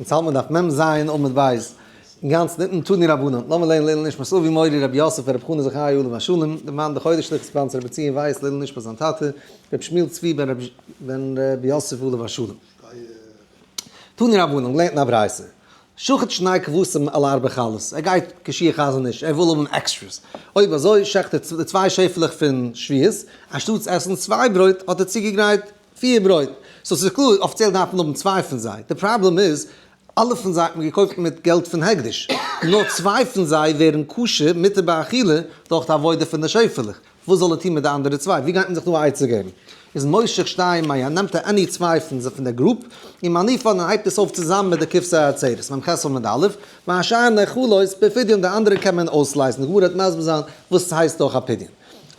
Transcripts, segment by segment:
אונז האלט מיר דף מ ז עמוד ב', אינגאנצן אונטן תנו רבנן, לאמיר לערנען לעילוי נשמת אבי מורי רבי יוסף ברב חנא זכרי' עליו השלום, די מאן די חודש שליחות sponsor רבי ציון ווייס לעילוי נשמת זיין טאטע רבי שמואל צבי בן רבי יוסף עליו השלום. תנו רבנן, געלערנט אין א ברייתא, שחט שני כבשים על ארבע חלות, ער גייט כשיעור חזון איש, ער וויל האבן extras, אויב אזוי שעכט ער די צוויי שעפעלעך פון שביעות, אנשטאטס עסן צוויי ברויט האט ער צוגעגרייט פיר ברויט, so ס'איז קלאר אפיציעל דארף מען האבן צוויי פון זיי, די פראבלעם איז אלע פון זיי האט מען געקויפט מיט געלט פון הקדש, נאר צוויי פון זיי ווערן כשר מותר באכילה דורך די עבודה פון די שעפעלעך, וואס זאל ער טון מיט די אנדערע צוויי? ווי גייט מען זיך דא א עצה געבן? איז מושך שתיים מהן, נעמט ער any צוויי פון זיי פון דער group, און מניפן און הייבט עס אויף צוזאמען מיט די כבשי העצרת, מ ח עמוד א', והשאר נאכלות בפדיון די אנדערע קען מען אויסלייזן, די גמרא וועט מסביר זיין וואס ס'הייסט דורך א פדיון.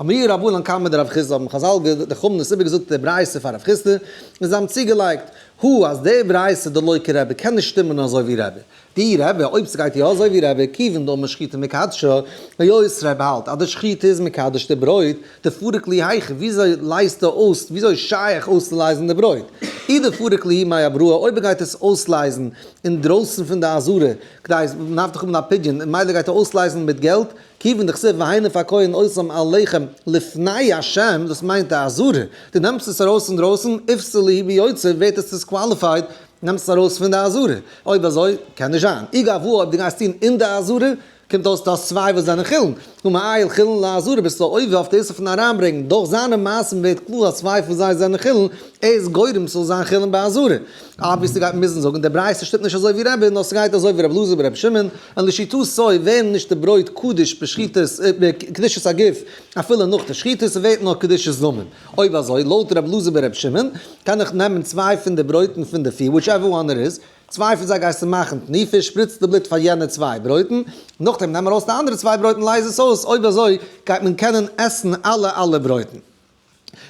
אמרו רבנן קמיה דרב חסדא האבן חזל די חכמים איבערגעזאגט די ברייתא פאר רב חסדא, און זיי האבן צוגעלייגט, הא אז די ברייתא דלא כרבי קען נישט שטימען אזוי ווי רבי, די רבי, אויב ס'גייט יא אזוי ווי רבי, כיוון דאמר שחיטה מקדשא, היות רבי האלט אז די שחיטה איז מקדש די ברויט, דפריק להו היכי, וויאזוי לייזט ער אויס, וויאזוי איז שייך אויסצולייזן די ברויט? אי דפריק להו מעברא, אויב ער גייט עס אויסלייזן אינדרויסן פון די עזרה, כדי מ'דארף דאך האבן א פדיון, און מילא גייט ער אויסלייזן מיט געלט, כיוון דכתיב והניף הכהן אותם על לחם לפני ה', דאס מיינט די עזרה, דו נעמסט עס ארויס אינדרויסן, איפסי להו ביוצא, ווערט עס disqualified, נעמסט עס ארויס פון די עזרה, אויב אזוי קען נישט זיין, אי גבוה אויב דו גייסט טון אין די עזרה, קומט אויס דו האסט צוויי וואס זענען חולין, הא מעייל חולין לעזרה ביסטו עובר אויף די איסור פון אריינברענגן, דורך זיינע מעשים ווערט קלאר אז צוויי פון זיי זענען חולין, ער איז גורם ס'זאל זיין חולין בעזרה. obviously גייט מען מוזן זאגן די ברייתא שטימט נישט אזוי ווי רבי, נאר ס'גייט אזוי ווי רבי אלעזר ברבי שמעון, און לשיטתו ווערן נישט די ברויט קדוש בשחיטת בקדושת הגוף אפילו נאך די שחיטה, ס'ווערט נאר קדושת דמים. אויב אזוי, לויט רבי אלעזר ברבי שמעון, קען איך נעמען צוויי פון די ברויטן פון די פיר, whichever one it is, צוויי פון זיי גייסטו מאכן תנופה, שפריץ די בלוט פאר יענע צוויי ברויטן, נאכדעם נעם ארויס די אנדערע צוויי ברויטן לייז עס אויס, אויב אזוי גייט מען קענען עסן אלע אלע ברויטן.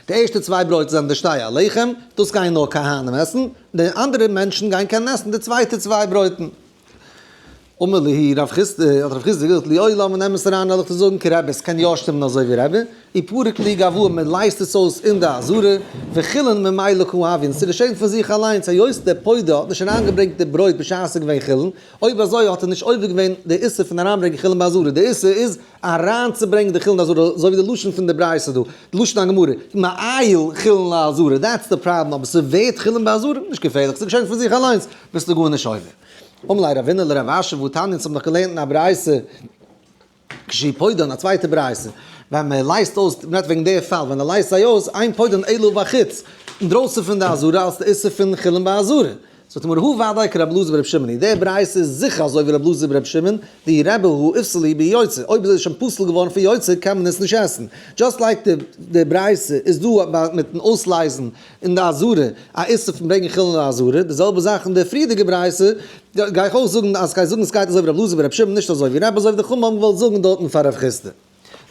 די ערשטע צוויי ברויט זענען די שתי הלחם, דאס גייען נאר כהנים עסן, די אנדערע מענטשן גייען קענען עסן די צווייטע צוויי ברויטן. אמר להו רב חסדא, האט רב חסדא געזאגט, לעולם אין אמת אריין וועל איך דיר זאגן כרבי, עס קען יא שטימען אזוי ווי רבי, איפרוק להו גואי מען לייזט עס אויס אין די עזרה, וחולין ממילא קא הויין, ס'געשענט פון זיך אליינס, היות דער פודה האט נישט אריינגעברענגט די ברויט בשעת ס'איז געווען חולין, אויב אזוי האט ער נישט עובר געווען די איסור פון אריינברענגען חולין בעזרה, די איסור איז אריינצוברענגען די חולין לעזרה, אזוי ווי די לשון פון די ברייתא דא, די לשון הגמרא, מעייל חולין לעזרה, that's the problem, אבער ס'ווערט חולין בעזרה, נישט געפערליך, ס'געשענט פון זיך אליינס, ביסטו גארנישט עובר. אמר ליה רבינא לרב אשי והתניא, אונז האבן דאך געלערנט אין א ברייתא, כשהוא פודן, א צווייטע ברייתא, ווען מען לייזט אויס, מען רעדט וועגן די פאל, ווען ער לייזט זיי אויס, אין פודן אלא בחוץ, אינדרויסן פון די עזרה, אלס די איסור פון חולין בעזרה. זאגט די גמרא הא ודאי כרבי אלעזר ברבי שמעון, די ברייתא איז זיכער אזוי ווי רבי אלעזר ברבי שמעון, דאי רבי הא איפסי להו ביוצא, אויב איז עס שוין פסול געווארן פון יוצא קען מען עס נישט עסן, just like די ברייתא איז דא מיטן אויסלייזן אין די עזרה א איסור פון ברענגען חולין לעזרה, די זעלבע זאך אין די פריערדיגע ברייתא, גיי איך אויך זאגן אז כ'גיי זאגן ס'גייט אזוי ווי רבי אלעזר ברבי שמעון נישט אזוי ווי רבי אזוי ווי די חכמים האבן געוואלט זאגן דארטן פאר רב חסדא.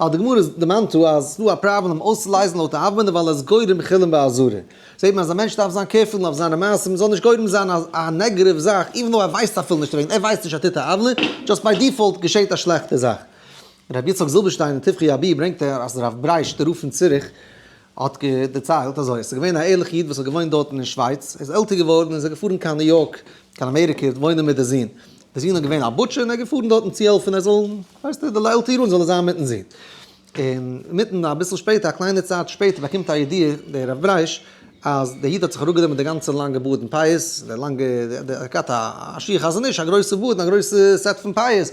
ווייל די גמרא דערמאנט דא אז ס'דא א פראבלעם אויסצולייזן לויט די הבנה ווייל עס גורם חולין בעזרה. זעט מען אז א מענטש דארף זיין careful אויף זיינע מעשים זאל נישט גורם זיין א negative זאך even though ער ווייסט אפילו נישט דערוועגן, ער ווייסט נישט אז ער טוט א עוולה, just by default געשעט א שלעכטע זאך. רבי יצחק זילבערשטיין אין תבחי אבי ברענגט ער אז רב ברייש דער רב פון ציריך האט דערציילט אזוי, עס איז געווען א ערליכע איד וואס האט געוואוינט דארטן אין שווייץ, ער איז עלטער געווארן און איז געפארן קיין ניו יארק, קיין אמעריקע, וואוינען מיט די זון. די זון איז געווען א butcher און ער איז געפארן דארטן צו העלפן ער זאל, ווייסטו, די עלטערע יארן זאל ער זיין מיטן זון. און מיטן אביסל שפעטער, א קליינע צייט שפעטער, באקומט א ידיעה דער רב ברייש, אז דער איד האט זיך אראפגענומען די גאנצע לאנגע בארד און פאות, די לאנגע, ער האט געהאט א שיעור חזון איש, א גרויסע בארד און א גרויסע set פון פאות,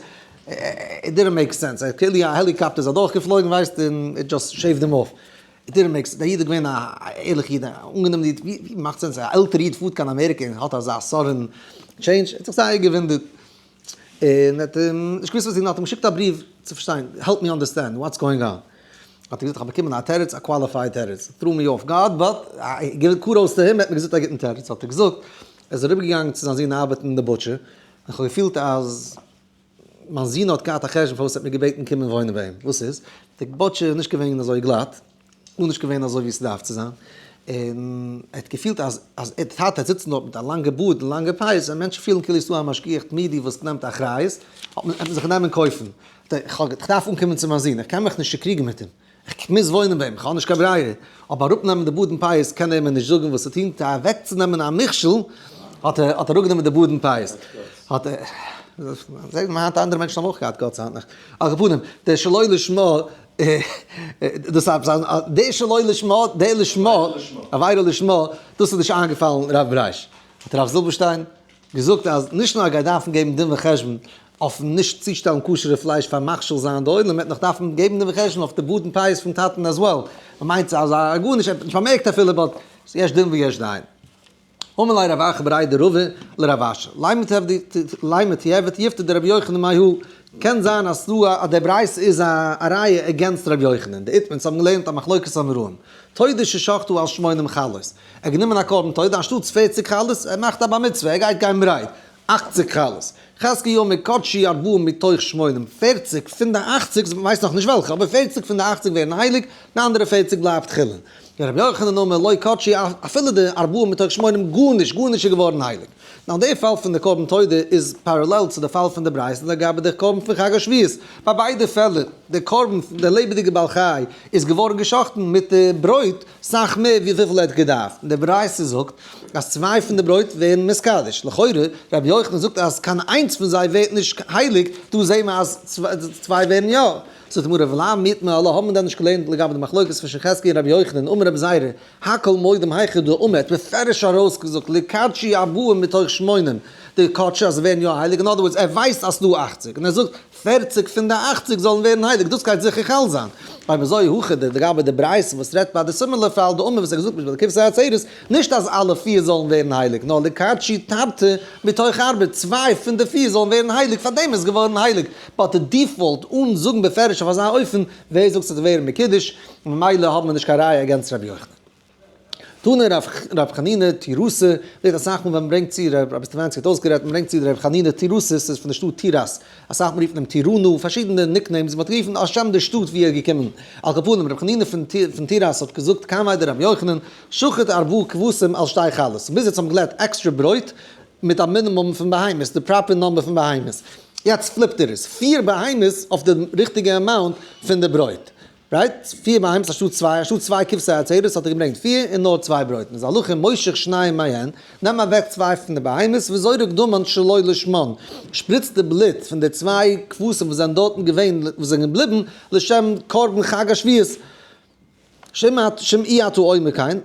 it didn't make sense, כאילו א helicopter איז אדורכגעפלויגן ווייסט און it just shaved him off, it didn't make sense, דער איד איז געווען א ערליכע איד, א אנגענומענע איד, ווי מאכט sense א עלטערע איד פארט קיין אמעריקע און האט אזא sudden change, ער האט זיך זייער געוואונדערט, און האט אים נישט געוואוסט וואס צו טון, האט אים געשיקט א בריוו צו פארשטיין, help me understand what's going on, האט ער געזאגט איך האב באקומען א תירוץ, א qualified תירוץ, threw me off guard, but give kudos to him, ער האט מיר געזאגט א גוטן תירוץ, האט ער געזאגט, ער איז אריבערגעגאנגען צו זיין זון ארבעטן אין די butcher, און איך האב געפילט אז. מיין זון האט געהאט א חשבון פארוואס ער האט מיר געבעטן קומען וואוינען ביי אים, וואס איז? די butcher איז נישט געווען אזוי גלאט, גארנישט געווען אזוי ווי עס דארף צו זיין, און ער האט געפילט אז אז ער טאטע וועט זיצן דארט מיט א לאנגע בארד און לאנגע פאות, און מענטשן פילן כאילו עס איז דא א משגיח תמידי וואס נעמט אחריות, האט מען זיך גענומען קויפן. איך דארף אנקומען צו מיין זון, איך קען מיך נישט צוקריגן מיט אים, איך מוז וואוינען ביי אים, איך האב נישט קיין ברירה, אבער אראפנעמען די בארד און פאות קען ער מיר נישט זאגן וואס צו טון, אוועקצונעמען א מכשול. האט ער האט ער אראפגענומען די בארד און פאות. האט ער, זעט מען היינט אנדערע מענטשן האבן אויך געהאט guts היינט נאך. על כל פנים, דער שלא לשמה, דאס הייסט דער שלא לשמה, דער לשמה, עבירה לשמה, דאס איז נישט איינגעפאלן רב ברייש. האט הרב זילבערשטיין געזאגט אז נישט נאר ער גייט דארפן געבן דין וחשבון אויפן נישט צושטעלן כשר'ע פלייש פאר מכשיל זיין די עולם, ער וועט נאך דארפן געבן דין וחשבון אויף די בארד און פאות פון טאטן as well. מ'מיינט אז א גארנישט, ער האט נישט באמערקט אפילו, but יש דין ויש דיין. אמר ליה רב אחא בריה דרבא לרב אשי, לימא תיהוי תיובתא דרבי יוחנן מאי הוא, קען זיין אז ס'דא א אז דער ברייתא איז א ראיה against רבי יוחנן, דאיתמר אונז האבן געלערנט א מחלוקת אמוראים, תודה ששחטו על שמונים חלות, ער האט גענומען א קרבן תודה אנשטאטס 40 חלות, ער מאכט א בר מצוה, ער גייט גיין ברייט, 80 חלות, חזקיה אומר קדשו ארבעים מתוך שמונים, 40 פון די 80, מ'ווייסט נאכנישט וועלכע, אבער 40 פון די 80 ווערן הייליג, די אנדערע 40 בלייבט חולין. רבי יוחנן אומר לא קדשו אפילו די ארבעים מתוך שמונים גארנישט, גארנישט איז געווארן הייליג. נאר די פאל פון די קרבן תודה איז parallel צו די פאל פון די ברייתא לגבי די קרבן פון חג השבועות. ביי ביידע פעלער, די קרבן פון די לעבעדיגע בעל חי איז געווארן געשאכטן מיט די ברויט סאך מער ווי וויפיל ער האט געדארפט. און די ברייתא זאגט אז צוויי פון די ברויט ווערן מתקדש. לכאורה, רבי יוחנן זאגט אז קיין איינס פון זיי ווערט נישט הייליג, דא זעהן מיר אז צוויי ווערן יא. זאגט די גמרא, ולאו מיתמר עלה, האט מען דען נישט געלערנט לגבי די מחלוקת צווישן חזקיה און רבי יוחנן, אמר רבי זירא, הכל מודים היכא דאמר, האט בפירוש ארויסגעזאגט ליקדשו ארבעים מתוך שמונים, די קדשו אז זיי ווערן יא הייליג, אין other words ער ווייסט אז ס'דא 80, און ער זאגט 40 פון די 80 זאלן ווערן הייליג, דאס גייט זיכער חל זיין. אויב אזוי הכא לגבי די ברייתא וואס רעדט ביי די similar פאל דאמר וואס ער האט געזאגט בשביל כבשי העצרת, נישט אז אלע פיר זאלן ווערן הייליג, נאר ליקדשו תרתי מתוך ארבעה, צוויי פון די פיר זאלן ווערן הייליג, פארדעם איז געווארן הייליג, but די default אן זאגן בפירוש אויף אזא אופן, ווער זאגט ס'וועט ווערן מקודש, ממילא האבן מיר נישט קיין ראיה against רבי יוחנן. תנא רב חנינא טירתא, ווערט אסאך מאל ווען מ'ברענגט צו, רבי סטעפאנסקי האט אויסגערעדט, מ'ברענגט צו רבי חנינא טירתא, ס'איז פון די שטאט טיראס, אסאך מאל רופט מען אים טיראנא, פארשידענע nicknames, מ'האט גערופן על שם די שטאט ווי ער איז געקומען. על כל פנים, רבי חנינא פון טיראס האט געזאגט קמיה דרבי יוחנן, שחט ארבעה כבשים על שתי חלות. ביז יעצט האבן געלערנט עקסטרע ברויט מיט א מינימום פון בהמות, די proper number פון בהמות. יעצט flip ט ער עס, פיר בהמות אויף די ריכטיגע amount פון די ברויט. Right? פיר בהמות אנשטאט צוויי, אנשטאט צוויי כבשי עצרת האט ער געברענגט פיר און נאר צוויי ברויטן. איז הלכה מושך שניים מהן, נעם אוועק צוויי פון די בהמות, וזורק דמן שלא לשמן, שפריץ די בלוט פון די צוויי כבשים וואס זענען דארטן געווען, וואס זענען געבליבן, לשם קרבן חג השבועות. שאם אי אתה אומר כן,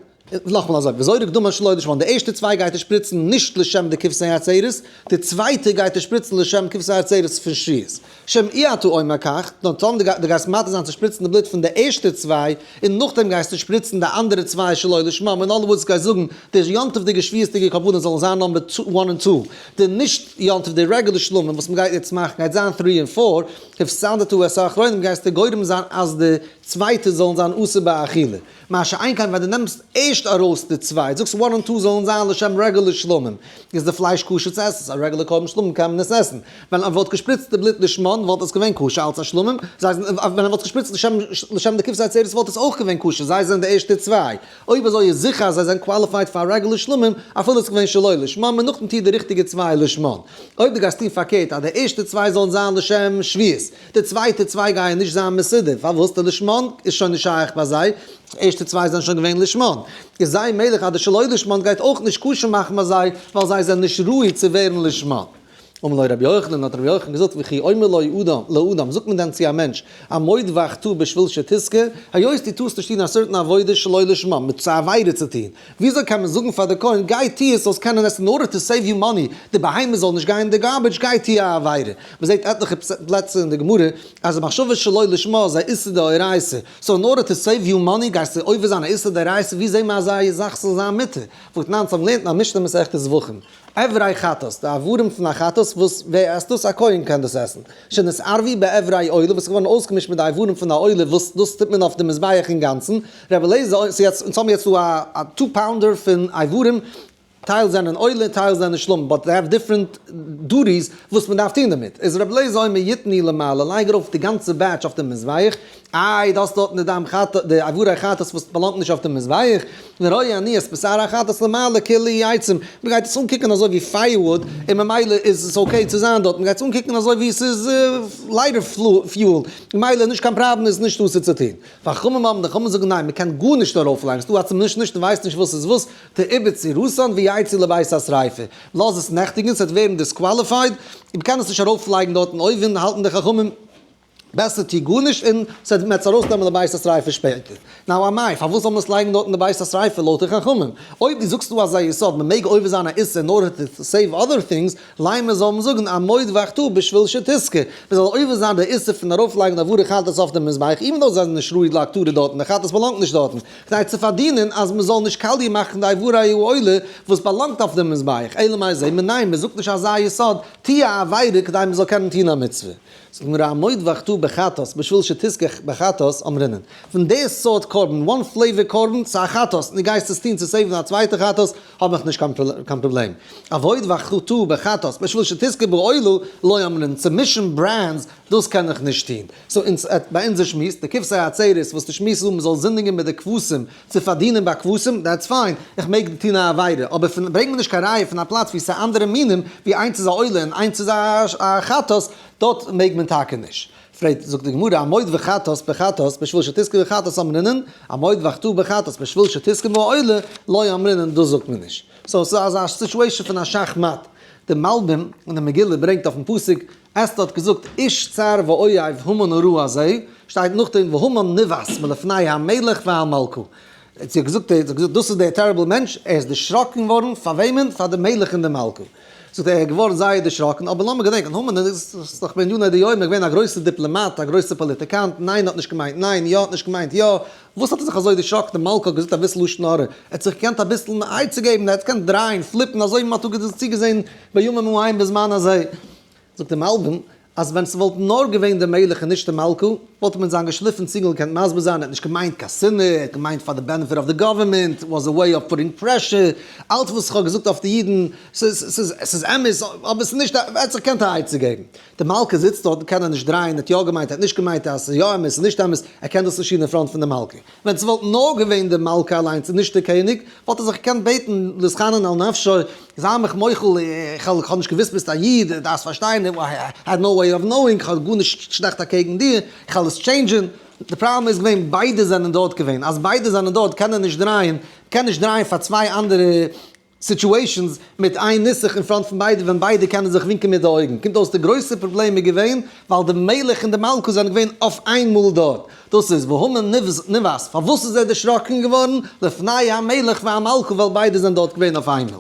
נאכאמאל אזוי, וזורק דמן שלא לשמן, די ערשטע צוויי גייט ער שפריצן נישט לשם די כבשי העצרת, די צווייטע גייט ער שפריצן לשם כבשי העצרת פון שבועות. שאם אי אתה אומר כך, נאר טאמער דו גייסט מתיר זיין צו שפריצן די בלוט פון די ערשטע צוויי, און נאכדעם גייסטו שפריצן די אנדערע צוויי שלא לשמם, אין other words גייסט זאגן, די יום טוב'דיגע שבועות'דיגע קרבנות זאלן זיין number one און two, די נישט יום טוב די רעגולער שלמים וואס מ'גייט יעצט מאכן גייט זיין three און four, הפסדת את האחרונים גייסטו גורם זיין אז די צווייטע זאלן זיין אסור באכילה. מה שאין כן ווען דו נעמסט ערשט ארויס די צוויי, זאגסט one און two זאלן זיין לשם רעגולער שלמים, איז די פלייש כשר צו עסן, ס'איז א רעגולער קרבן שלמים קען מען עס עסן. ווען ער וואלט געשפריצט די בלוט לשמן וואלט עס געווען כשר אלץ א שלמים, זיי זענען, ווען ער וואלט געשפריצט לשם לשם די כבשי עצרת וואלט עס אויך געווען כשר, זיי זענען די ערשטע צוויי. אויב אזוי איז זיכער אז זיי זענען qualified פאר רעגולער שלמים, אפילו עס איז געווען שלא לשמן, און נאכדעם טוה די ריכטיגע צוויי לשמן. אויב דו גייסט טון פארקערט אז די ערשטע צוויי זאלן זיין לשם שבועות, די צווייטע צוויי גייען נישט זיין מסודר, פארוואס? די לשמן איז שוין נישט שייך ביי זיי, די ערשטע צוויי זענען שוין געווען לשמן. איז זיי מלך אז די שלא לשמן גייט אויך נישט כשר מאכן ביי זיי, ווייל זיי זענען נישט ראוי צו ווערן לשמן. אמר לו רבי יוחנן, האט רבי יוחנן געזאגט, וכי אומר לו אדם, לאדם, זאגט מען דען צו א מענטש, עמוד וחטא בשביל שתזכה, היות דו טארסט נישט טון א certain עבודה שלא לשמה, מיט צו עבירה צו טון, וויאזוי קען מען זאגן פאר די כהן, גיי טו עס זאלסט קענען עסן, in order to save you money, די בהמה זאל נישט גיין אין די garbage, גיי טו א עבירה. מען זעט עטליכע פלעצער אין די גמרא, אז מחשבה שלא לשמה איז א איסור דאורייתא, so in order to save you money גייסטו עובר זיין א איסור דאורייתא, ווי זעט מען אזא זאך ס'זאל זיין מותר? והתנן אונז האבן געלערנט אין א משנה מסכת זבחים, אברי חטאת, די אברים פון א חטאת וואס ווער עסט דאס? א כהן קען דאס עסן. שנתערבו באברי עולה, וואס איז געווארן אויסגעמישט מיט די אברים פון א עולה וואס דאס טוט מען אויף די מזבח אינגאנצן. רבי אליעזר, ס'איז יעצט, אונז האבן יעצט דא א two pounder פון אברים, טייל זענען עולה טייל זענען שלמים, but they have different duties וואס מען דארף טון דערמיט. איז רבי אליעזר אומר יתנו למעלה, לייג ארויף די גאנצע batch אויף די מזבח, איי דו האסט דארטן די דם חטאת, די אברי חטאת וואס באלאנגט נישט אויף די מזבח, ורואה אני את בשר החטאת למעלה כאילו עצים, מען גייט עס אנקוקן אזוי ווי firewood, און ממילא איז עס okay צו זיין דארט, מען גייט עס אנקוקן אזוי ווי עס איז lighter fuel, ממילא נישט קיין פראבלעם איז נישט אסור צו טון. וחכמים אומרים, די חכמים זאגן ניין, מען קען גארנישט ארויפלייגן, ס'דא א צומישעניש, דו ווייסט נישט וואס איז וואס, תעובר צורתן. שיצאו לבית השריפה, לאז עס נעכטיגן, ס'וועט ווערן disqualified, און מ'קען עס נישט ארויפלייגן דארט אין אויוון, האלטן די חכמים. בעסער טו גארנישט און ס'וועט מען עס ארויסנעמען לבית השריפה שפעטער. Now אמאי, פארוואס זאל מען עס לייגן דארט אין די בית השריפה לויט די חכמים? אויב דו זאגסט דא אזא יסוד מען מעג עובר זיין א איסור in order to save other things, לימא זאל מען זאגן עמוד וחטא בשביל שתזכה, מען זאל עובר זיין די איסור פון ארויפלייגן די איברי חטאת אויף די מזבח even though זיי זענען נישט ראוי להקטרה דארטן, די חטאת באלאנגט נישט דארטן, כדי צו פארדינען אז מען זאל נישט קאליע מאכן די איברי העולה וואס באלאנגט אויף די מזבח, אלא מאי זעה מען ניין מען זאגט נישט אזא יסוד, טוה א עבירה כדי מען זאל קענען טון א מצוה. זאגט מיר עמוד וחטא בחטאת בשביל שתזכה בחטאת אמרינן. פון די סארט קרבן, one flavor קרבן, צו א חטאת, און דו גייסט עס טון צו save ן א צווייטע חטאת, האב איך נישט קיין פראבלעם. עמוד וחטא בחטאת בשביל שתזכה בעולה לא אמרינן. צו מישן brands, דאס קען איך נישט טון. So אונז, ביי אונזער שמועס, די כבשי העצרת וואס די שמועס איז אז מ'זאל זינדיגן מיט די כבשים צו פארדינען ביי כבשים, that's fine, איך מעג טון א עבירה, אבער פון, ברענג מיר נישט קיין ראיה פון א פלאץ וואו ס'איז אנדערע מינים, ווי איינס איז א עולה און איינס איז א חטאת, דארט מעג מען טאקע נישט. פרעגט, זאגט די גמרא, עמוד וחטאת בחטאת בשביל שתזכה בחטאת אמרינן, עמוד וחטא בחטאת בשביל שתזכה בעולה לא אמרינן, דאס זאגט מען נישט. So ס'איז אזא situation פון א שאך מאט. די מלבים אין די מגילה ברענגט אויפן פסוק, אסתר האט געזאגט איש צר ואויב המן הרע הזה, שטייט נאכדעם והמן נבהת מלפני המלך והמלכה. זי האט געזאגט, זי האט געזאגט דאס איז דער terrible מענטש, ער איז דערשראקן געווארן, פאר וועמען? פאר די מלך און די מלכה. זאגט ער, ער איז געווארן זייער דערשראקן, אבער לאמיר געדענקען, המן איז דאך בעניני דיומא געווען א גרויסער דיפלאמאט, א גרויסער פאליטיקאנט, ניין האט נישט געמיינט ניין, יא האט נישט געמיינט יא, וואס האט ער זיך אזוי דערשראקן, די מלכה האט געזאגט אביסל לשון הרע, ער האט זיך געקענט אביסל אן עצה געבן, ער האט געקענט דרייען, flip ן, אזוי ווי מען האט דא צוגעזען בימים ההם בזמן הזה. זאגט דער מלבים, אז ווען ס'וואלט נאר געווען דער מלך און נישט די מלכה, וואלט ער מיט זיין געשליפן צינגל געקענט מסביר זיין, ער האט נישט געמיינט קיין שנאה, ער האט געמיינט פאר די benefit of the government, was a way of putting pressure, אלץ וואס איך האב געזאגט אויף די אידן, ס'איז אמת, אבער ס'איז נישט, ער האט זיך געקענט א עצה געבן. די מלכה זיצט דארט, קען ער נישט דרייען, ער האט יא געמיינט, ער האט נישט געמיינט, אז ס'איז יא אמת, ס'איז נישט אמת, ער קען דאס נישט טון אין front פון די מלכה. ווען ס'וואלט נאר געווען די מלכה אליינס און נישט די קעניג, וואלט ער זיך געקענט בעטן להתחנן על נפשו, זיי מיך מוחל, איך האב נישט געוואוסט ביסט א איד, דארפסט פארשטיין, I had no way of knowing, איך האב גארנישט שלעכט אקעגן דיר, איך וועל עס change ען. די פראבלעם איז געווען ביידע זענען דארט געווען, אז ביידע זענען דארט קען ער נישט דרייען, קען נישט דרייען פאר צוויי אנדערע situations מיט איין נוסח אין front פון ביידע ווען ביידע קענען זיך ווינקען מיט די אויגן. קומט אויס די גרויסע פראבלעם איז געווען ווייל די מלך און די מלכה זענען געווען אויף איין מאל דארט. דאס איז והמן נבהת. פארוואס איז ער דערשראקן געווארן? לפני המלך והמלכה ווייל ביידע זענען דארט געווען אויף איינמאל.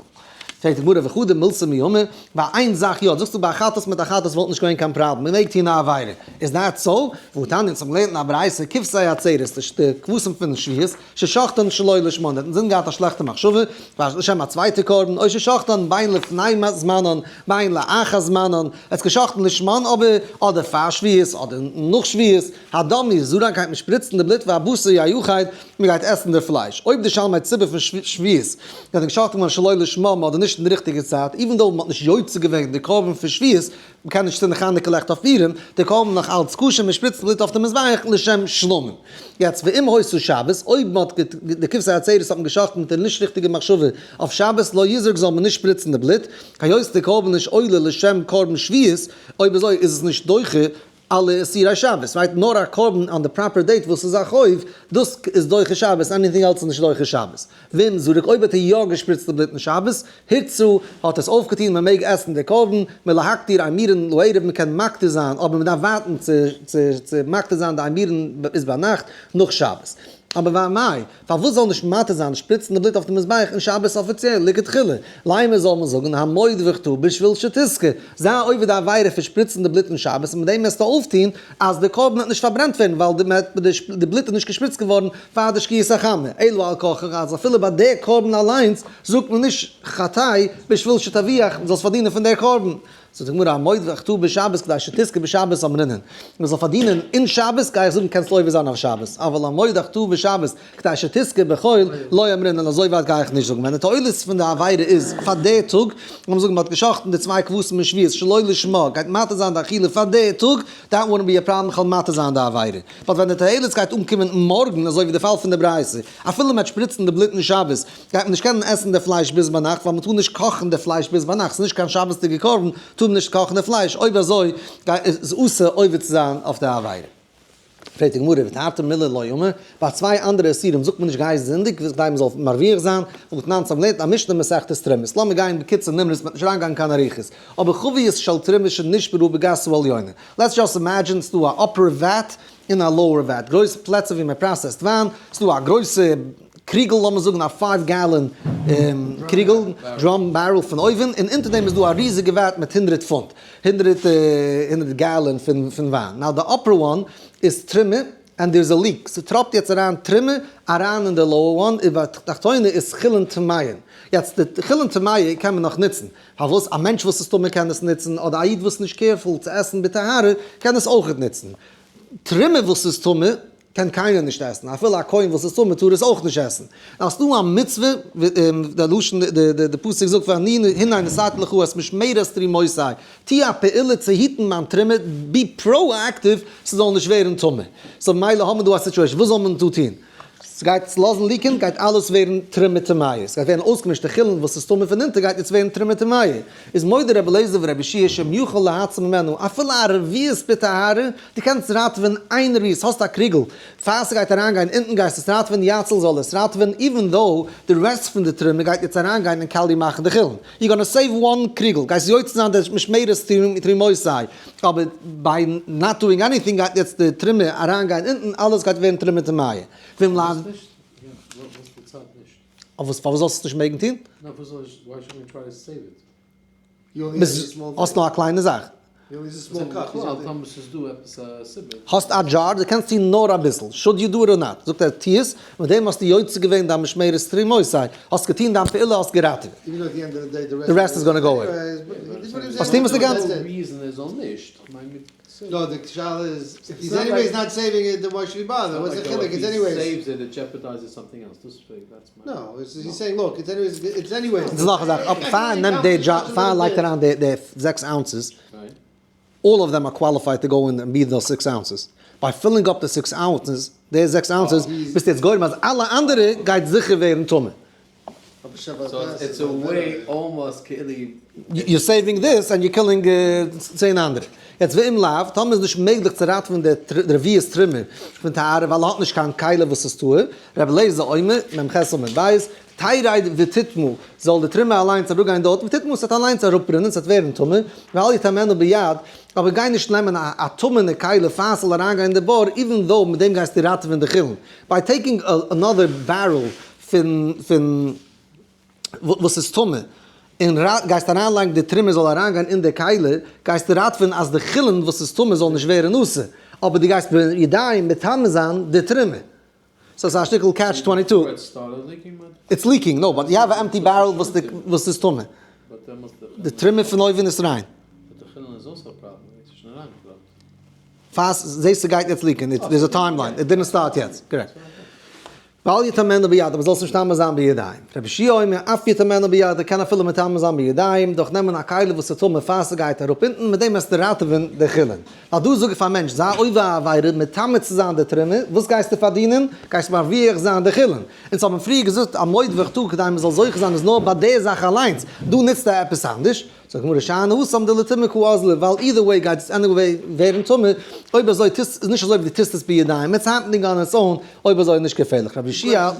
פרעגט די גמרא וחדא מילתא מי אמר, ביי איין זאך יא, זאגסטו ביי א חטאת מיט א חטאת וואלט נישט געווען קיין פראבלעם, מען מעג טון א עבירה. איז that so? והתניא אונז האבן געלערנט אין א ברייתא כבשי עצרת, די כבשים פון שבועות, ששחטן שלא לשמן, האט אינזין געהאט א שלעכטע מחשבה, לשם א צווייטע קרבן, או ששחטן בין לפני זמנן, בין לאחר זמנן, ער האט געשחטן לשמן אבער, אדער פאר שבועות, אדער נאך שבועות, הדם יזרק גייט מען שפריצן די בלוט והבשר יאכל, מען גייט עסן די פלייש. אויב די שלמי ציבור פון שבועות זענען געשחטן געווארן שלא לשמם אדער נישט אין די ריכטיגע צייט, even though מען האט נישט יוצא געווען די קרבן פון שבועות, מען קען נישט צינדן חנוכה לעכט אויף פורים, די קרבן נאך אלץ כשר, מען שפריצט בלוט אויף די מזבח לשם שלמים. יעצט ואם היתה שבת, אויב מען האט די כבשי עצרת האט מען געשחטן מיט די נישט ריכטיגע מחשבה אויף שבת, לא יזרק זאל מען נישט שפריצן די בלוט, היות די קרבן איז עולה לשם קרבן שבועות, אויב אזוי איז עס נישט דוחה אלע איסורי שבת, right? נאר א קרבן on the proper date וואס איז א חוב, דאס איז דוחה שבת, anything else איז נישט דוחה שבת. ואם זרק אויב האט ער יא געשפריצט די בלוט אין שבת, הורצה, האט עס אויפגעטון, מען מעג עסן די קרבן, מלהקטיר אימורין לערב, מען קען מקטיר זיין, אבער מען דארף ווארטן צו צו מקטיר זיין די אימורין ביז ביינאכט נאך שבת. אבער ואמאי, פארוואס זאל נישט מתיר זיין שפריצן די בלוט אויף די מזבח אין שבת אפיציעל לכתחילה? לימא זאל מען זאגן עמוד וחטא בשביל שתזכה, זיי עובר די עבירה פון שפריצן די בלוט אין שבת און מיט דעם וועסטו אויפטון אז די קרבן וועט נישט פארברענט ווערן ווייל די בלוט איז נישט געשפריצט געווארן פאר די שקיעת החמה, אלא על כרחך אז אפילו ביי די קרבן אליינס זאגט מען נישט חטא בשביל שתרוויח, זאלסט פארדינען פון דער קרבן. זאגט די גמרא עמוד וחטא בשבת כדי שתזכה בשבת אמרינן, מען זאל פארדינען אין שבת גיי איך זאגן קענסט עובר זיין אויף שבת, אבל עמוד וחטא בשבת כדי שתזכה בחול לא אמרינן אזוי ווייט גיי איך נישט זאגן, ווען די תועלת פון די עבירה איז פאר די טאג, לאמיר זאגן מען האט גע'שחט'ן די צוויי כבשים אין שבועות שלא לשמה, גייט מתיר זיין די אכילה פאר די טאג, that wouldn't be a problem כ'וועל מתיר זיין די עבירה, but ווען די תועלת גייט אנקומען מארגן אזוי ווי די פאל פון די ברייתא, אפילו מען וועט שפריצן די בלוט אין שבת, גייט מען נישט קענען עסן די פלייש ביז ביינאכט ווייל מען טאר נישט קאכן די פלייש ביז ביינאכט, ס'איז נישט קיין שבת'דיגע קרבן, טאר מען נישט קאכן די פלייש, אויב אזוי איז אסור עובר צו זיין אויף די עבירה. פרעגט די גמרא, ותרתי מילי לא אמר, ביי צוויי אנדערע איסורים זאגט מען נישט גיי זינדיג כדי מען זאל מרוויח זיין, והתנן אונז האבן געלערנט א משנה מסכת תרומות, לאמיר גיין בקיצור נמרץ מ'וועט נישט אריינגיין קיין אריכות, אבער חבית של תרומה שנשברה בגסה העליונה, let's just imagine ס'דא א upper vat און א lower vat, גרויסע פלעצער ווי מען process ט וויין, ס'דא א גרויסע קריגל לאמיר זאגן א five gallon קריגל, drum barrel פון אויבן, און אונטער דעם איז דא א ריזיגע vat מיט הונדרעט פונט, הונדרעט הונדרעט gallon פון פון וויין, now די upper one איז תרומה and there is a leak, ס'טראפט יעצט אריין תרומה אריין אין די lower one, ובתחתונה איז חולין טמאין, יעצט די חולין טמאה קען מען נאך נוצן, פארוואס א מענטש וואס איז טמא קען עס נוצן, אדער א איד וואס איז נישט careful צו עסן בטהרה קען עס אויכעט נוצן, תרומה וואס איז טמא קען קיינער נישט עסן, אפילו א כהן וואס איז טמא טאר עס אויך נישט עסן. אז ס'דא א מצוה, די לשון די פסוק זאגט ואני הנה נתתי לך את משמרת תרומותי, טו א פעולה צו היטן מיין תרומה, be proactive ס'זאל נישט ווערן טמא. so ממילא האבן מיר דא א situation, וואס זאל מען דא טון? ס'גייט עס לאזן leak ען גייט אלעס ווערן תרומה טמאה, ס'גייט ווערן אויסגעמישט די חולין וואס איז טמא פון אונטער גייט יעצט ווערן תרומה טמאה, איז מודה רבי אליעזר ורבי יהושע שאם יכול להציל ממנו אפילו א רביעית בטהרה, דו קענסט ראטעווען איין רביעית, האסט א קריגל, פאר ס'גייט אריינגיין אונטן גייסט עס ראטעווען יציל זאל עס ראטעווען even though די rest פון די תרומה גייט יעצט אריינגיין און קאליע מאכן די חולין, you gonna save one קריגל, גייסט יוצא זיין די משמרת תרומותי, אבער by not doing anything גייט יעצט די תרומה אריינגיין אונטן אלעס גייט ווערן תרומה טמאה. ואם לאו. אויף וואס פארוואס זאלסטו עס נישט מעגן טון? האסט נאר א קליינע זאך. האסט א jar, דו קענסט טון נאר אביסל, should you do it or not? זאגט ער טו עס, מיט דעם האסטו יוצא געווען דיין משמרת תרומותי, האסט געטון דיין פעולה, האסט געראטעוועט. The rest is gonna go away. האסט טון וואס דו קענסט. No, די שאלה איז, if he's anyways not saving it, then why should he bother? What's the חילוק? It's anyways. No, he's saying look, it's anyways, it's anyways. דאס איז נאך א זאך, אויב פאר ער נעמט די jar, פאר ער לייגט אריין די די זעקס ounces, all of them are qualified to go in and be those six ounces. By filling up the six ounces, די זעקס ounces, ביסטו יעצט גורם אז אלע אנדערע גייט זיכער ווערן טמא. You're saving this and you're killing 10 אנדערע. יעצט ואם לאו, טאמער איז נישט מעגליך צו ראטעווען די רביעית תרומה פון טהרה ווייל ער האט נישט קיין כלי וואס איז טהור, רבי אליעזר אומר, מ"ח עמוד ב', תרד ותטמא, זאל די תרומה אליינס אראפגיין דארט, ותטמא ס'וועט אליינס אראפרינען, ס'וועט ווערן טמא, ואל יטמאנה ביד, אבער גיי נישט נעמען א טמא'נע כלי פאר ס'זאל אריינגיין אין די בור, even though מיט דעם גייסטו ראטעווען די חולין. By taking another barrel פון פון וואס איז טמא, און גייסט אריינלייגן די תרומה זאל אריינגיין אין די כלי, גייסטו ראטעווען אז די חולין וואס איז טמא זאל נישט ווערן אסור, אבער דו גייסט בידיים מטמא זיין די תרומה. so ס'איז א שטיקל catch 22. It's leaking, no, but you have empty barrel וואס די וואס איז טמא. די תרומה פון אויבן איז ריין. פאר זעסט ס'גייט יעצט leak ען, there is a timeline, it didn't start יעצט, correct. ואל יטמאנה ביד, אבער זאלסט נישט מטמא זיין בידיים. רבי יהושע אומר, אף יטמאנה ביד, ער קען אפילו מטמא זיין בידיים, דורך נעמען א כלי וואס איז טמא פאר ס'גייט אראפ אונטן, מיט דעם וועסטו ראטעווען די חולין. ווייל דא זאג איך פאר א מענטש, זיי עובר א עבירה מטמא צו זיין די תרומה, וואס גייסטו פארדינען? גייסט מרוויח זיין די חולין. אונז האבן פריער געזאגט א מודה וחטא כדי מ'זאל זוכה זיין איז נאר ביי די זאך אליינס, דא נוצט ער עפעס אנדערש. זאגט גמרא שאני התם דלטומאה קא אזלא, ווייל either way גייט עס anyway ווערן טמא, אויב אזוי טוסט איז נישט אזוי ווי דו טוסט עס בידיים, it's happening on its own, אויב אזוי איז נישט געפערליך. רבי יהושע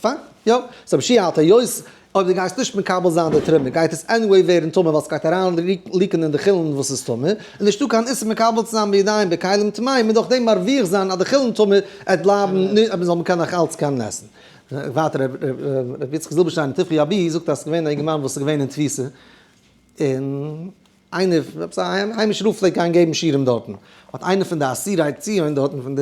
פיין, יא, so רבי יהושע האלט היות אויב דו גייסט נישט מקבל זיין די תרומה גייט עס anyway ווערן טמא ווייל ס'גייט אריין leak ען אין די חולין וואס איז טמא, און נישטא קיין איסור מקבל צו זיין בידיים בכלים טמאים און דורך דעם מרוויח זיין אז די חולין טמא עט בלייבן אז מ'זאל מ'קען נאך אלץ קענען עסן. ווייטער ר' יצחק זילבערשטיין אין תפרי אבי זאגט אז ס'איז געווען א אינגערמאן וואס איז געווען אין תפיסה, און איינער, עפעס א היימישער רב פלעגט גיין געבן שיעורים דארטן, האט איינער פון די אסירי ציון דארטן פון די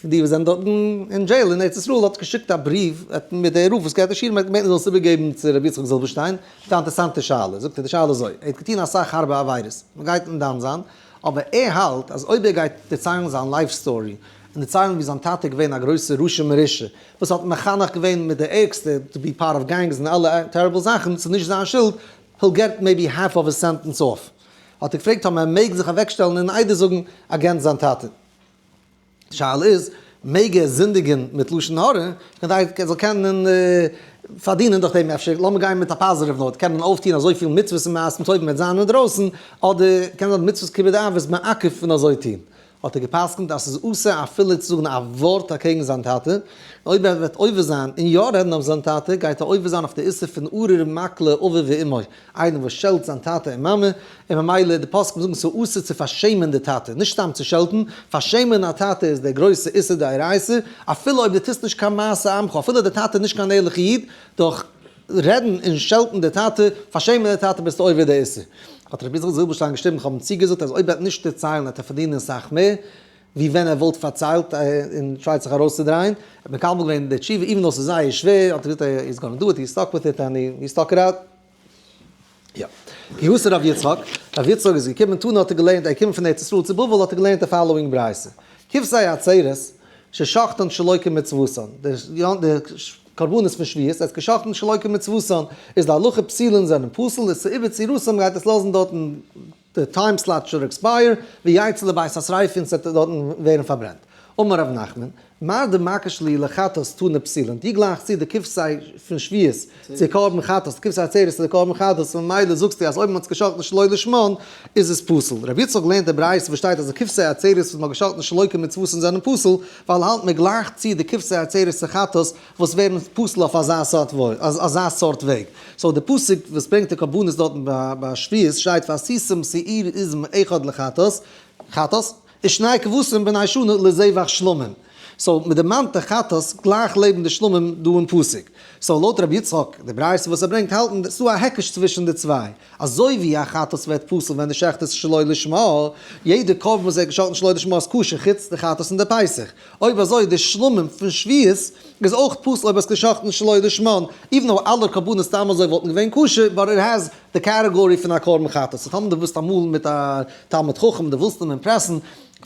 פון די וואס זענען דארטן אין jail אין ארץ ישראל האט געשיקט א בריוו מיט דער רב וואס געבט די שיעורים האט געבעטן ער זאל עס איבערגעבן צו ר' יצחק זילבערשטיין, מיט א אינטערעסאנטע שאלה, זאגט ער די שאלה איז אזוי, ער האט געטון אסאך הארבע עבירות, מ'גייט אים דן זיין, אבער ער האלט אז אויב ער גייט דערציילן זיין life story, און דערציילן ווי זיין טאטע איז געווען א גרויסע רשע מרושע, וואס האט מחנך געווען מיט די ערגסטע to be part of gangs און אלע terrible זאכן, ס'איז נישט זיין שולד, he'll get maybe half of his sentence off. האט ער געפרעגט אויב מען מעג זיך אוועקשטעלן און עדות זאגן against זיין טאטע. די שאלה איז, מעג ער זינדיגען מיט לשון הרע, כדי ער זאל קענען פארדינען דורך דעם אפשר, לאמיר גיין מיט א positive note, קענען אויפטון אזויפיל מצוות און מעשים טובים מיט זיין אינדרויסן, אדער קען זיין מצוות כיבוד אב איז מעכב פון אזוי טון. האט ער גע'פסק'נט אז ס'איז אסור אפילו צו זאגן א ווארט אקעגן זיין טאטע, און אויב ער וועט עובר זיין און יא רעדן אויף זיין טאטע, גייט ער עובר זיין אויף די איסור פון ארור מקלה אביו ואמו, איינער וואס שעלט זיין טאטע און מאמע, און ממילא די פוסקים זאגן ס'איז אסור צו פארשעמען די טאטע, נישט סתם צו שעלטן, פארשעמען א טאטע איז דער גרויסע איסור דאורייתא, אפילו אויב דו טוסט נישט קיין מעשה עמך, אפילו די טאטע איז נישט קיין ערליכע איד, דורך רעדן און שעלטן די טאטע, פארשעמען די טאטע ביסטו עובר די איסור. האט רבי יצחק זילבערשטיין געשריבן, איך האב אים צוגעזאגט אז אויב ער וועט נישט דערציילן וועט ער פארדינען סאך מער, ווי ווען ער וואלט פארציילט און try ט זיך ארויסצודרייען. ער האט מקבל געווען די תשובה even though ס'איז זייער שווער, האט ער געזאגט he's gonna do it, he stuck with it and he stuck it out. יא. כי אתא רב יצחק, רב יצחק איז געקומען, תנא האט ער געלערנט, ער איז געקומען פון ארץ ישראל צו בבל האט ער געלערנט די following ברייתא. כבשי עצרת ששחטן שלא כמצוותן, די קרבנות פון שבועות, עס געשחטן שלא כמצוותן, איז די הלכה פסולין זענען פסול, איז תעובר צורתן גייט עס לאזן דארטן די time slot should expire, ויצא לבית השריפה און ס'וועט דארטן ווערן פארברענט. אמר ר' נחמן, מר דמקיש להו לחטאת תנא פסולין, דו גלייכסט צו די כבשי פון שבועות צו קרבן חטאת, די כבשי עצרת צו די קרבן חטאת, ממילא זאגסטו אז אויב מ'האט עס געשחטן שלא לשמן איז עס פסול. רבי יצחק לערנט די ברייתא וואס שטייט אז די כבשי עצרת וואס מ'האט געשחטן שלא כמצוותן זענען פסול, ווייל האלט מ'גלייכט צו די כבשי עצרת צו חטאת וואס ווערן פסול אויף אזא סארט אזא סארט וועג. so די פסוק וואס ברענגט די קרבנות דארטן ביי שבועות שטייט ועשיתם שעיר עזים אחד לחטאת, חטאת, ושני כבשים בני שנה לזבח שלמים. so מען דערמאנט די חטאת גלייך לעבן די שלמים דא אין פסוק. so לויט רבי יצחק, די ברייתא וואס ער ברענגט האלטן ס'דא א היקש צווישן די צוויי. אזוי ווי א חטאת ווערט פסול ווען די שעכט איז שלא לשמה, יעדע קרבן וואס ווערט געשאכטן שלא לשמה איז כשר חוץ די חטאת און די פסח. אויב אזוי די שלמים פון שבועות איז אויך פסול אויב עס געשאכטן שלא לשמן, even though אלע קרבנות סתם אזוי וואלטן געווען כשר, but it has די category פון א קרבן חטאת. so טאמער דו ביסט אמאל מיט א תלמיד חכם דו ווילסט אים impress ן,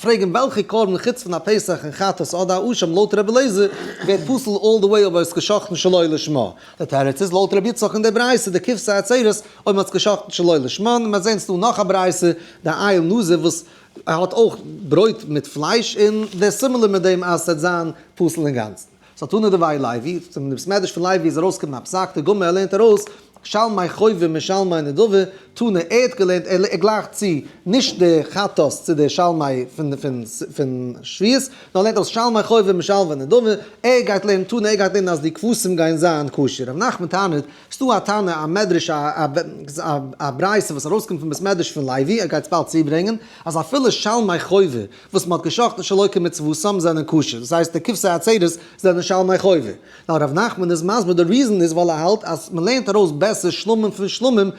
פרעג אים וועלכע קרבן חוץ פון א פסח און חטאת אדער א אשם לויט רבי אליעזר ווערט פסול all the way אויב עס געשאכטן שלא לשמה. די תירוץ איז לויט רבי יצחק אין די ברייתא די כבשי עצרת אויב מען האט עס געשאכטן שלא לשמן, און מען זעהן ס'דא נאך א ברייתא די איל נזיר וואס ער האט אויך ברויט מיט פלייש און דער similar מיט דעם אז ס'וועט זיין פסול אינגאנצן. so תנא דבי לוי, צום בית מדרש פון לוי איז ארויסגעקומען א פסק, דגמר ער לערנט ארויס, שלמי חובה משלמי נדבה, תנא ער האט געלערנט ער גלייכט צו נישט די חטאת צו די שלמי פון פון פון שבועות, נאר ער לערנט אויס שלמי חובה משלמי נדבה, ער גייט לערנען תנא ער גייט לערנען אז די כבשים גייען זיין כשר. ר' נחמן טענה'ט, ס'דא א תנא, א מדרש, א ברייתא וואס ארויסקומט פון בית מדרש פון לוי, ער גייט עס באלד צוברענגען, אז אפילו שלמי חובה וואס מ'האט געשחט'ן שלא כמצותם זענען כשר, דאס הייסט די כבשי עצרת זענען שלמי חובה. נאר ר' נחמן איז מסביר די reason איז ווייל ער האלט אז מ'לערנט ארויס בעסער שלמים פון שלמים,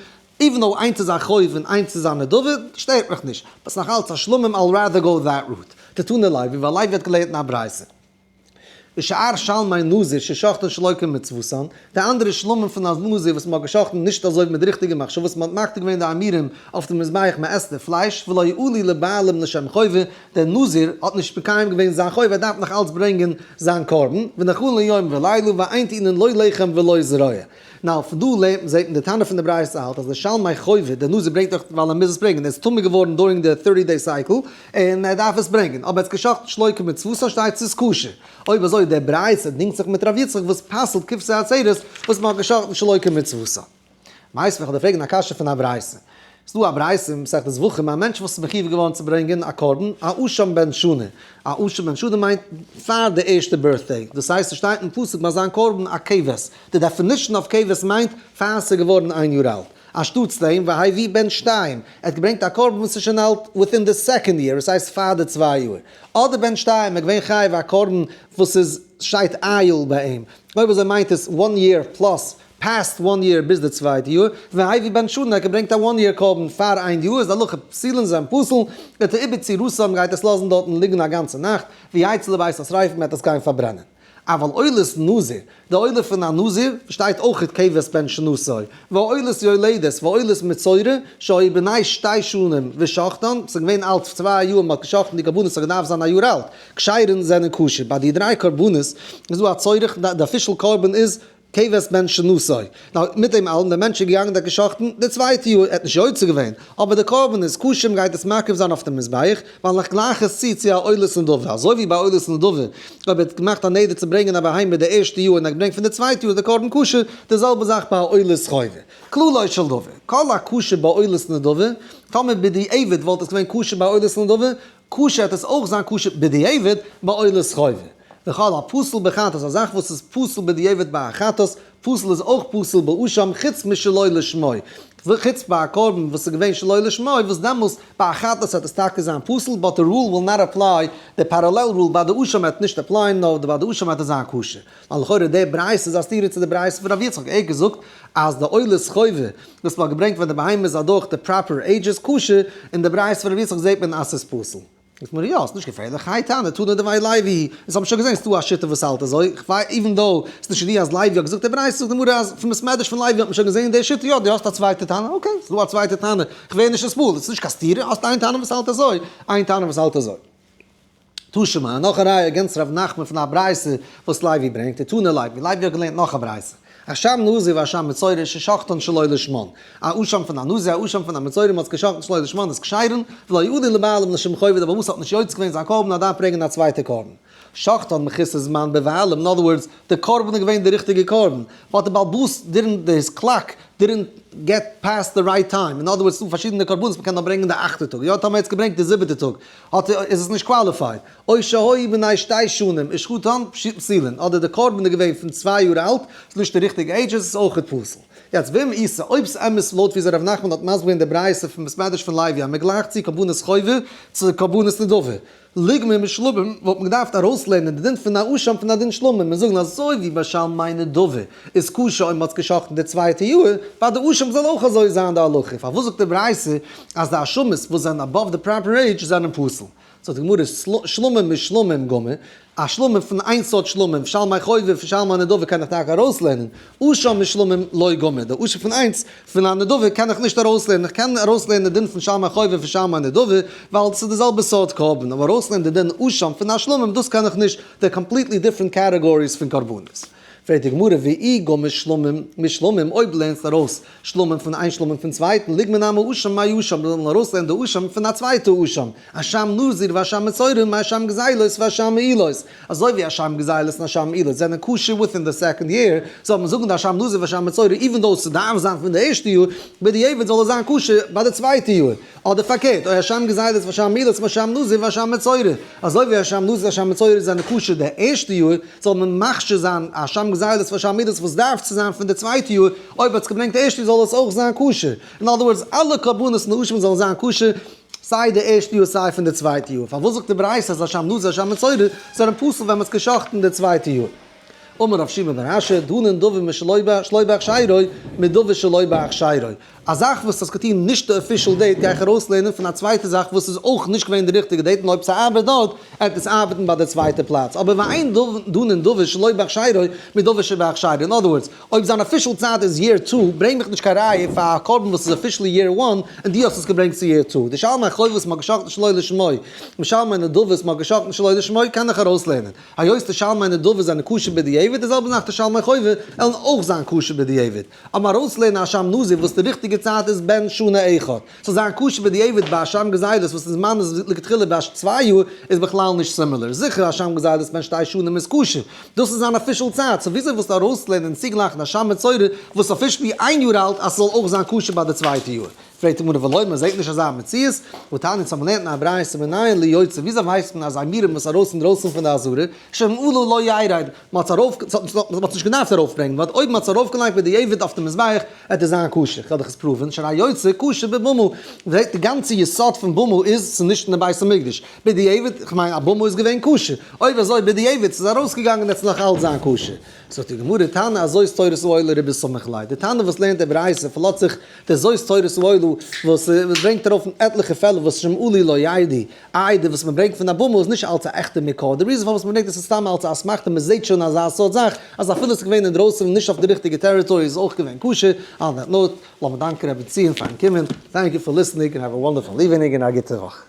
even though איינס איז א חוב און איינס איז א נדבה, שטערט מיך נישט, but ס'נאך אלץ א שלמים, I'll rather go that route. דתנא לוי, ווייל לוי האט געלערנט אין א ברייתא. ושאר שלמי נזיר ששחטן שלא כמצוותן, די אנדערע שלמים פון א נזיר וואס מ'האט געשחטן נישט אזוי מיט די ריכטיגע מחשבות, מ'האט מקטיר געווען די אימורים אויף די מזבח מען עסט די פלייש, ולא עלו לבעלים לשם חובה, דער נזיר האט נישט מקיים געווען זיין חובה ער דארף נאך אלץ ברענגען זיין קרבן, ונאכלין ליום ולילה ואין טעונין לא לחם ולא זרוע. now פון דא לערנט זעט מען די תנא פון די ברייתא האלט אז די שלמי חובה, דער נזיר ברענגט דאך ווייל ער מוז עס ברענגען, ער איז טמא געווארן during די 30 day cycle און ער דארף עס ברענגען, אבער ער האט געשחט'ן שלא כמצוותן שטייט ס'איז כשר. אויב אזוי דער ברייתא דינגט זיך מיט ר' יצחק וואס פסל'ט כבשי עצרת וואס מ'האט געשחט'ן שלא כמצוותן. מיתיבי איך וועל דיר פרעגן א קשיא פון א ברייתא. ס'איז דא א ברייתא אין מסכת זבחים א מענטש וואס איז מחיוב געווארן צו ברענגען א קרבן, א אשם בן שנה. א אשם בן שנה מיינט פאר די ערשטע birthday. דאס הייסט ס'שטייט אין פסוק ביי זיין קרבן א כבש. די definition אויף כבש מיינט פאר ס'איז געווארן איין יאר אלט. אנשטאטס דעם והביא בן שתיים, ער האט געברענגט א קרבן וואס איז שוין אלט within די second year, עס הייסט פאר די 2 יאר. אדער בן שתיים, ער איז געווען חייב א קרבן וואס איז שטייט איל ביי אים. אויב אזוי מיינט עס one year plus, past one year ביז די צווייטע יאר, והביא בן שנה, ער האט געברענגט א one year קרבן פאר איין יאר, איז די הלכה פסולין זענען פסול, ותעובר צורתן גייט עס לאזן דארטן ליגן א גאנצע נאכט, ויצא לבית השריפה מען וועט עס גיין פארברענען. אבל עולת נזיר, די עולה פון א נזיר, שטייט אויכעט כבש בן שנתו, ועולת יולדת, ועולת מצורע, שהיו בני שתי שנים ושחטן, ס'איז געווען אלט 2 יאר, מ'האט געשחטן די קרבנות, ס'האט געדארפט זיין א יאר אלט, כשרין זענען כשר, ביי די דריי קרבנות איז דא א צורך, די official קרבן איז. כבש בן שנתו. Now, מיט דעם אלעם, דער מענטש איז געגאנגען האט געשאכטן די צווייטע יאר, ער האט נישט יוצא געווען, אבער די קרבן איז כשר, מ'גייט עס מקריב זיין אויף דעם מזבח, ווייל איך גלייך עס צו צו א עולת נדבה, אזוי ווי ביי עולת נדבה, אויב ער האט געמאכט א נדר צו ברענגען א בהמה די ערשטע יאר און ער האט געברענגט פון די צווייטע יאר איז די קרבן כשר, די זעלבע זאך ביי א עולת חובה. כללו של דבר, כל הכשר בעולת נדבה, טאמער בדיעבד וואלט עס געווען כשר ביי עולת נדבה, כשר העט עס אויך זיין כשר בדיעבד ביי עולת חובה. וכל הפסול בחטאת, א זאך וואס איז פסול בדיעבד ביי א חטאת, פסול איז אויך פסול באשם חוץ משלא לשמו, חוץ ביי א קרבן וואס איז געווען שלא לשמו, וואס דעמאלס ביי א חטאת וועט עס טאקע זיין פסול, but the rule will not apply, די parallel rule ביי די אשם וועט נישט apply ען, נאר ביי די אשם וועט עס זיין כשר. ווייל לכאורה די ברייתא איז א סתירה צו די ברייתא פון רב יצחק, ער האט געזאגט אז די עולת חובה וואס מ'האט געברענגט ווען די בהמה איז אדורך די proper age איז כשר, אין די ברייתא פון רב יצחק זעט מען אז ס'איז פסול. זאגט מיר יא, ס'איז נישט געפערליך, האי תנא תנא דבי לוי, אונז האבן שוין געזען ס'דא א שיטה וואס האלט אזוי, כ'ווייס even though ס'איז נישט ידוע אז לוי האט געזאגט די ברייתא, זאגט די גמרא אז פון בית מדרש פון לוי האט מען שוין געזען די שיטה, יא דו האסט א צווייטע תנא, okay ס'דא א צווייטע תנא, כ'ווער נישט נתפעל, ס'איז נישט קיין סתירה, האסט איין תנא וואס האלט אזוי, איין תנא וואס האלט אזוי. תא שמע, נאך א ראיה against ר' נחמן פון א ברייתא וואס לוי ברענגט, דתנא לוי, לוי האט געלערנט נאך א ברייתא, אשם נזיר ואשם מצורע ששחטן שלא לשמן, א אשם פון א נזיר א אשם פון א מצורע מ'האט עס געשחטן שלא לשמן איז כשר'ן, ולא עלו לבעלים לשום חובה דער בעל הבית האט נישט יוצא געווען זיין קרבן ער דארף ברענגען א צווייטע קרבן. שחטן מחוסר זמן בבעלים, אין other words, די קרבן איז געווען די ריכטיגע קרבן, but די בעל הבית didn't, די his clock didn't get past the right time, אין other words ס'דא פארשידענע קרבנות מ'קען נאר ברענגען די אכטע טאג, יא טאמער ער האט עס געברענגט די זיבעטע טאג האט ער איז עס נישט qualified, או שהיו בני שתי שנים ושחטן פסולין, אדער די קרבן איז געווען פון 2 יאר אלט, ס'איז נישט די ריכטיגע עידזש איז עס אויכעט פסול. יעצט ואם איתא, אויב ס'איז אמת לויט ווי אזוי ר' נחמן האט מסביר געווען די ברייתא פון בית מדרש פון לוי אז מ'גלייכט צו קרבנות חובה צו קרבנות נדבה, ליגמר משלמים וואלט מען געדארפט ארויסלערנען די דין פון א אשם פון א דין שלמים און זאגן אזוי ווי ביי שלמי נדבה איז כשר אויב מ'האט עס געשחט'ן די צווייטע יאר, ביי די אשם זאל אויך אזוי זיין די הלכה, פארוואס זאגט די ברייתא אז די אשמות וואס זענען above the proper age זענען פסול? זאגט די גמרא שלמים משלמים גמור, א שלמים פון איין סארט שלמים, שלמי חובה פון שלמי נדבה קען איך טאקע ארויסלערנען, אשם משלמים לא גמור, די אשם פון איינס פון א נדבה קען איך נישט ארויסלערנען, איך קען ארויסלערנען די דין פון שלמי חובה פון שלמי נדבה, ווייל ס'איז די זעלבע סארט קרבן, אבער ארויסלערנען די דין אשם פון א שלמים דאס קען איך נישט, they're completely different categories פון קרבנות. פרעגט די גמרא ואי גמר שלמים משלמים, אויב לערנסט ארויס שלמים פון איין שלמים פון צווייטן, ליגמר נמי אשם מאשם, זאל מען ארויסלערנען די אשם פון א צווייטע אשם, אשם נזיר ואשם מצורע, מאשם גזילות ואשם מעילות, אזוי ווי אשם גזילות און אשם מעילות זענען כשר within the second year, זאל מען זאגן די אשם נזיר ואשם מצורע even though ס'דארף זיין פון די ערשטע יאר, בדיעבד זאל עס זיין כשר ביי די צווייטע יאר. אדער פארקערט, או אשם גזילות ואשם מעילות מאשם נזיר ואשם מצורע, אזוי ווי אשם נזיר ואשם מצורע זענען כשר די ערשטע יאר, זאל מען מכשיר זיין אשם גזילות ואשם מעילות וואס דארף צו זיין פון די צווייטע יאר, אויב האט עס געברענגט די ערשטע יאר זאל עס אויך זיין כשר. אין other words, אלע קרבנות און אשמים זאלן זיין כשר סיי די ערשטע יאר סיי פון די צווייטע יאר. פארוואס זאגט די ברייתא אז אשם נזיר אשם מצורע זענען פסול ווען מ'האט עס גע'שחט'ן די צווייטע יאר? אמר רב שימי בר אשי, דנין דבר משלא בהכשרו, מדבר שלא בהכשרו. א זאך וואס האסט געטון נישט די official date גיי איך ארויסלערנען פון א צווייטע זאך וואס איז אויך נישט געווען די ריכטיגע date און אויב ס'ארבעט דארט עט עס ארבעטן ביי די צווייטע פלאץ אבער ואין דנין דבר שלא בהכשרו מדבר שבהכשרו in other words אויב זיין official צייט איז year two ברענג מיך נישט קיין ראיה פאר א קרבן וואס איז officially year one און דו האסט עס געברענגט צו year two. די שלמי חובה וואס מ'האט געשחט'ן שלא לשמו משלמי נדבה וואס מ'האט געשחט'ן שלא לשמו קען איך ארויסלערנען. היות די שלמי נדבה זענען כשר בדיעבד, די זעלבע זאך די שלמי חובה וועלן אויך זיין כשר בדיעבד. אבער ארויסלערנען אשם נזיר וואס די ריכטיגע צייט איז בן שנה אחד, ס'זאל זיין כשר בדיעבד ביי אשם גזילות וואס איז ממש לכתחילה ביי 2 יאר איז בכלל נישט similar. זיכער אשם גזילות בן שתי שנים איז כשר. דאס איז זיין official צייט, so וויאזוי ווילסטו ארויסלערנען און צוגלייכן אשם מצורע וואס officially איין יאר אלט אז ס'זאל אויך זיין כשר ביי די צווייטע יאר? פרעגט די גמרא ולא, מען זעט נישט אזא מציאות, והתניא אונז האבן געלערנט אין א ברייתא מנין ליוצא, וויאזוי ווייסט מען אז אימירים וואס ארויס אינדרויסן פון די עזרה, שאם עלה לא ירד, מען האט עס ארויף, מען האט עס נישט געדארפט ארויפברענגען, ווייל אויב מען האט עס ארויפגעלייגט בדיעבד אויף די מזבח, וועט עס זיין כשר, כ'וועל דיך עס prove ן, שהרי יוצא כשר בבמה, זעט די גאנצע יסוד פון במה איז ס'איז נישט אין די בית המקדש, בדיעבד, כ'מיין א במה איז געווען כשר, אויב אזוי בדיעבד ס'איז ארויסגעגאנגען וועט עס נאך אלץ זיין כשר. זאגט די גמרא, תנא הזאת תורת העולה רבי סומך ליה, די תנא וואס לערנט די ברייתא פארלאזט זיך די זאת תורת העולה וואס ברענגט ארויף אין עטליכע פעלער וואס שאם עלו לא ירדו, איי די וואס מען ברענגט פון א במה איז נישט אלץ א עכטע מקור, די reason פארוואס מען ברענגט עס איז סתם אלץ א אסמכתא, מען זעט שוין אזא סארט זאך אז אפילו עס איז געווען אינדרויסן און נישט אויף די ריכטיגע territory איז אויך געווען כשר, on that note, לאמיר דאנקען רבי ציון פארן קומען, thank you for listening and have a wonderful evening און א גוטע וואך.